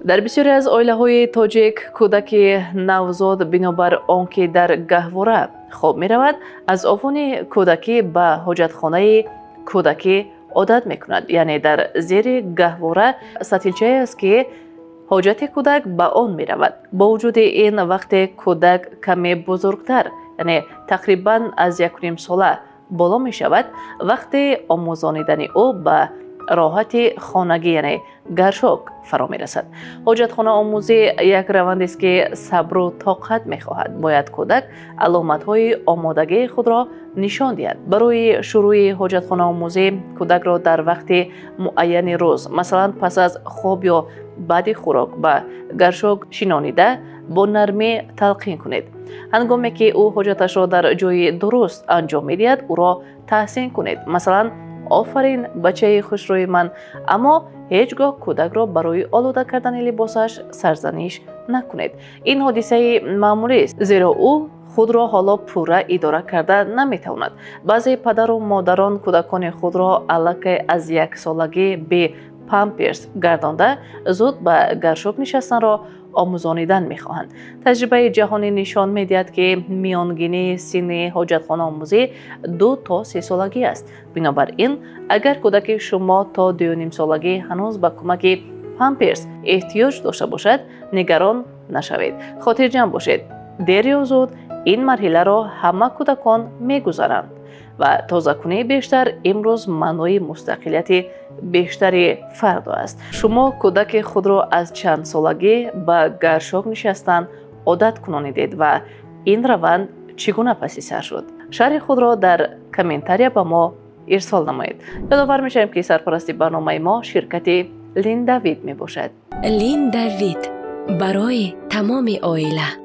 Дар бисёре аз оилаҳои тоҷик кӯдаки навзод бинобар он ки дар гаҳвора хоб меравад, аз овони кӯдакӣ ба ҳоҷатхонаи кӯдакӣ одат мекунад. Яъне дар зери гаҳвора сатилчае аст, ки ҳоҷати кӯдак ба он меравад. Бо вуҷуди ин, вақте кӯдак каме бузургтар, яъне тақрибан аз 1,5 сола боло мешавад, вақти омӯзонидани ӯ ба роҳати хонагӣ, яъне гаршок, фаро мерасад. Ҳоҷатхонаомӯзӣ як равандест, ки сабру тоқат мехоҳад. Бояд кӯдак аломатҳои омодагии худро нишон диҳад. Барои шурӯи ҳоҷатхонаомӯзӣ кӯдакро дар вақти муайяни рӯз, масалан, пас аз хоб ё баъди хӯрок, ба гаршок шинонида, бо нармӣ талқин кунед. Ҳангоме ки ӯ ҳоҷаташро дар ҷои дуруст анҷом медиҳад, ӯро таҳсин кунед, масалан: «Офарин, бачаи хушрӯи ман!» Аммо ҳеҷ гоҳ кӯдакро барои олуда кардани либосаш сарзаниш накунед. Ин ҳодисаи маъмулист, зеро ӯ худро ҳоло пурра идора карда наметавонад. Баъзе падару модарон кӯдакони худро аллакай аз 1 солагӣ бе памперс гардонда, зуд ба гаршок нишастанро омӯзонидан мехоҳанд. Таҷрибаи ҷаҳонӣ нишон медиҳад, ки миёнгинии синни ҳоҷатхонаомӯзӣ 2 то 3 солагӣ аст. Бинобар ин, агар кӯдаки шумо то 2,5 солагӣ ҳанӯз ба кӯмаки памперс эҳтиёҷ дошта бошад, нигарон нашавед, хотирҷамъ бошед. Дер ё зуд ин марҳиларо ҳама кӯдакон мегузаранд ва тозакунии бештар имрӯз маънои мустақилияти бештари фардо аст. Шумо кӯдаки худро аз чанд солагӣ ба гаршок нишастан одат кунонидед ва ин раванд чӣ гуна паси сар шуд? Шарҳи худро дар комментария ба мо ирсол намоед. Ёдовар мешавем, ки сарпарасти барномаи мо ширкати Линдавид мебошад. Линдавид барои тамоми оила.